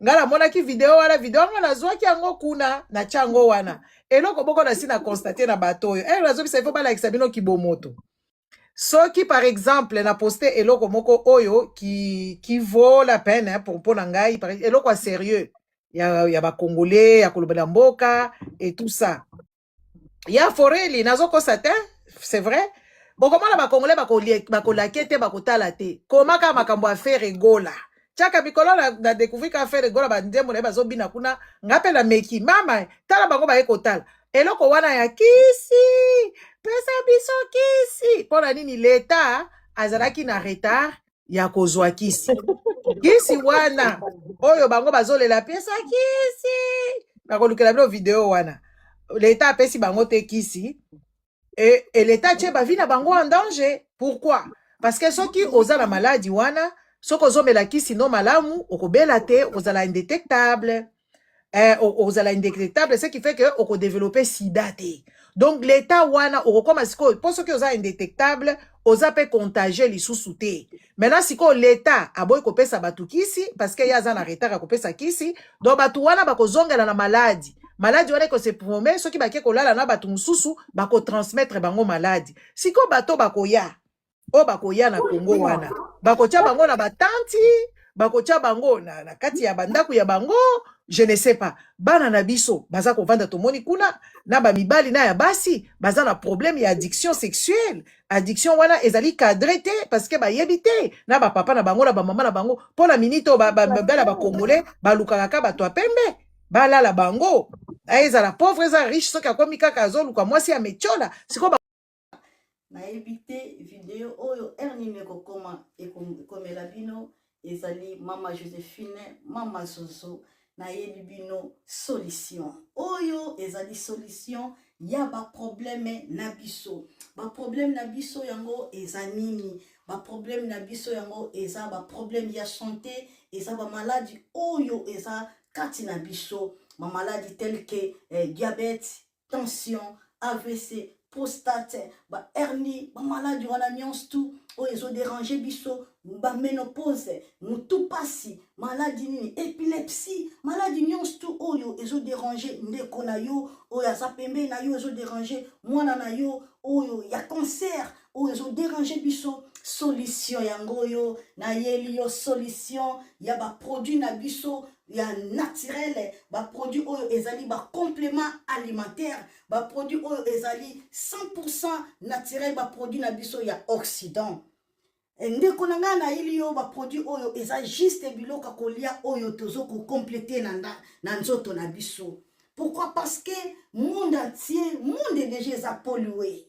Nga namonaki video wana, video yango nazwaki yango kuna na tyango wana. Eloko moko nasi na constate na bato oyo, ere nazobisa ifo balakisa bino kibomoto. Soki par exemple na poste eloko moko oyo qui vaut la peine, hein, pour mpo na ngai par eloko ya sérieux ya bacongolais ya kolobela mboka et tout ça ya foreli, nazokosa te, c'est vrai. Bokomona bacongolais bakolake te, bakotala te. Koma kaka makambo ya Ferre Gola, tiaka mikolo na découvrir kaka Ferre Gola, banzembo na ye bazobina kuna. Nga mpe nameki mama, tala bango baye kotala eloko wana ya kisi, pesa biso kisi. Mpo na nini leta azalaki na retard ya kozwa kisi? Kisi wana oyo bango bazolela pesa kisi, nakolukela bino video wana. Leta apesi bango te kisi et leta atie bavie na bango en danger. Pourquoi? Parce que soki oza na maladi wana, soki ozomela kisi no malamu, okobela te, okozala indétectable, okozala indétectable, ce qui fait que okodéveloppe sida te. Donc l'état wana okokoma sikoyo, mpo soki oza indétectable, oza mpe contagieux lisusu te. Maintenant sikoyo l'état aboyi kopesa bato kisi parce que ye aza na retard ya kopesa kisi. Donc bato wana bakozongela na maladi. Maladi wana ekose forme soki bake kolala na bato mosusu, bakotransmettre bango maladi. Sikoyo bato bakoya, oyo bakoya na Kongo wana, bakotia bango na batanti, bakotia bango na kati ya bandako ya bango, je ne sais pas. Bana na biso baza kovanda, tomoni kuna na bamibali na ya basi baza na problème ya addiction sexuelle. Addiction wana ezali cadré te parce que bayebi te na bapapa na bango, na bamama na bango. Mpo na minute oyo bana bacongolais balukaka ka bato ya pembe balala bango, ezala pauvre, eza riche, soki akomi kaka azoluka mwasi ya metiola. Sikoyo Nayebi te video oyo heure nini ekokoma, ekomela bino. Ezali mama Josephine, mama Zozo. Nayebi bino solution oyo ezali solution ya baproblème na biso. Baproblème na biso yango eza nini? Baproblème na biso yango eza baproblème ya santé, eza bamaladi oyo eza kati na biso, bamaladi tel que diabète, tension, AVC, prostate, bahernie, bamaladi wana nyonso tu oyo ezodéranger biso, baménopause, motu pasi, maladi nini, épilepsie, maladi nyonso tu oyo ezodéranger ndeko na yo oyo aza pembeni na yo, ezodéranger mwana na yo oyo ya cancer, oyo ezodéranger biso. Solution yango oyo nayeli yo, solution ya baproduit na biso ya naturel, baproduit oyo ezali bacomplément alimentaire, baproduit oyo ezali 100 naturel, baproduit na biso ya Occident. Ndeko na ngai, nayeli yo baproduit oyo eza juste biloko ya kolia oyo tozo kocompléter na nzoto na biso. Pourquoi? Parce que monde entier, monde déjà eza pollué,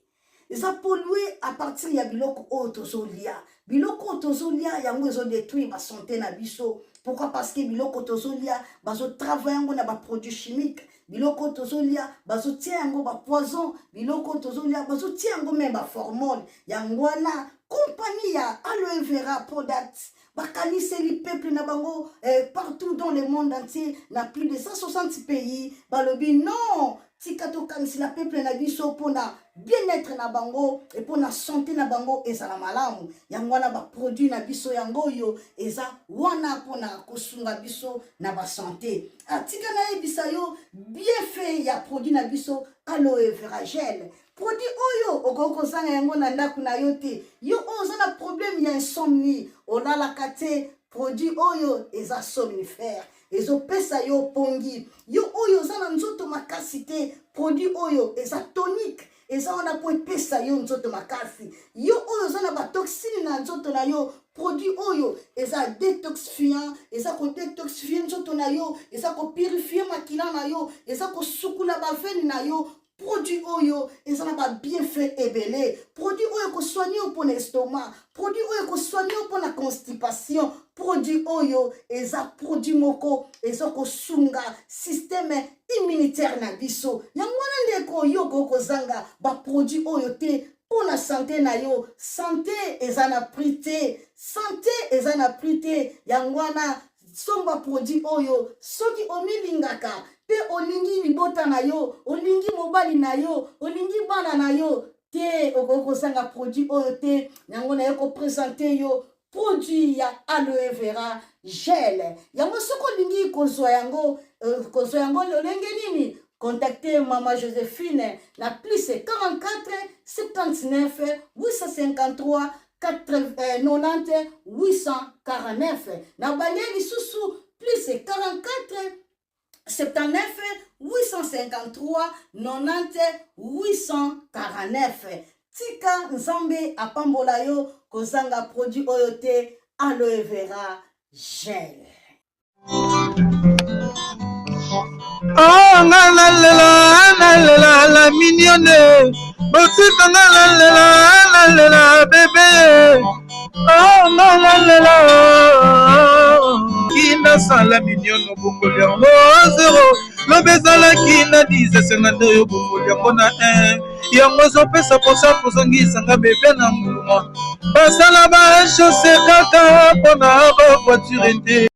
eza pollué à partir ya biloko oyo tozolia. Biloko oyo tozolia yango ezodétruire basanté na biso. Pourquoi? Parce que biloko tozolia, bazotravaille yango na baproduit chimique. Biloko oyo tozolia, bazotia yango bapoison. Biloko oyo tozolia, bazotia yango même baformol. Yango wana compagnie ya Aloe Vera Product bakaniseli peuple na bango partout dans le monde entier, na plus de 160 pays. Balobi non, tika tokanisela peuple na biso mpona bien-être na bango e mpona santé na bango ezala malamu. Yango wana baproduit na biso yango oyo eza wana mpona kosunga biso na basanté. Atika nayebisa yo bienfait ya produit na biso Aloe Vera Gel. Produit oyo okoki kozanga yango na ndako na yo te. Yo oyo oza na problème ya insomnie, olalaka te, produit oyo eza somnifère, ezopesa yo pongi. Yo oyo oza na nzoto makasi te, produit oyo eza tonique, eza wana mpo epesa yo nzoto makasi. Yo oyo oza na batoxine na nzoto na yo, produit oyo eza détoxifiant, eza kodétoxifie nzoto na yo, eza kopurifie makila na yo, eza kosukula baveine na yo. Produit oyo eza na ba bienfait ebele. Produit oyo ekosoigne yo mpo na estomac, produit oyo ekosoigne yo mpo na constipation. Produit oyo eza produit moko eza kosunga système immunitaire na biso. Yango wana ndeko, yo okoki kozanga ba produit oyo te mpo na sante na yo. Sante eza na prix te, sante eza na prix te. Yango wana somba produit oyo soki omilingaka mpe olingi libota na yo, olingi mobali na yo, olingi bana na yo te, okoki kozanga produit oyo te. Yango naye kopresente yo produit ya aloe vera gel. Yango soki olingi kozwa yango, kozwa yango lolenge nini? Contactez Mama Josephine na plus 44 79 853 90 849. Na bande lisusu plus 44 79 853 90 849. Tika Nzambe apambola yo, kozanga produit oyo te, aloe vera gel. Oh, nga nalela nalela la mignonne, botika nga nalela nalela bebe. Oh, nga nalela kinasala mignonne, obongoli yango zero, lobi ezalaki na 10, esenga nde oyo obongoli yango na 1. Yango ezopesa mposa kozongisanga bebe na nguluma, basala ba chausse kaka mpona ba voiture te.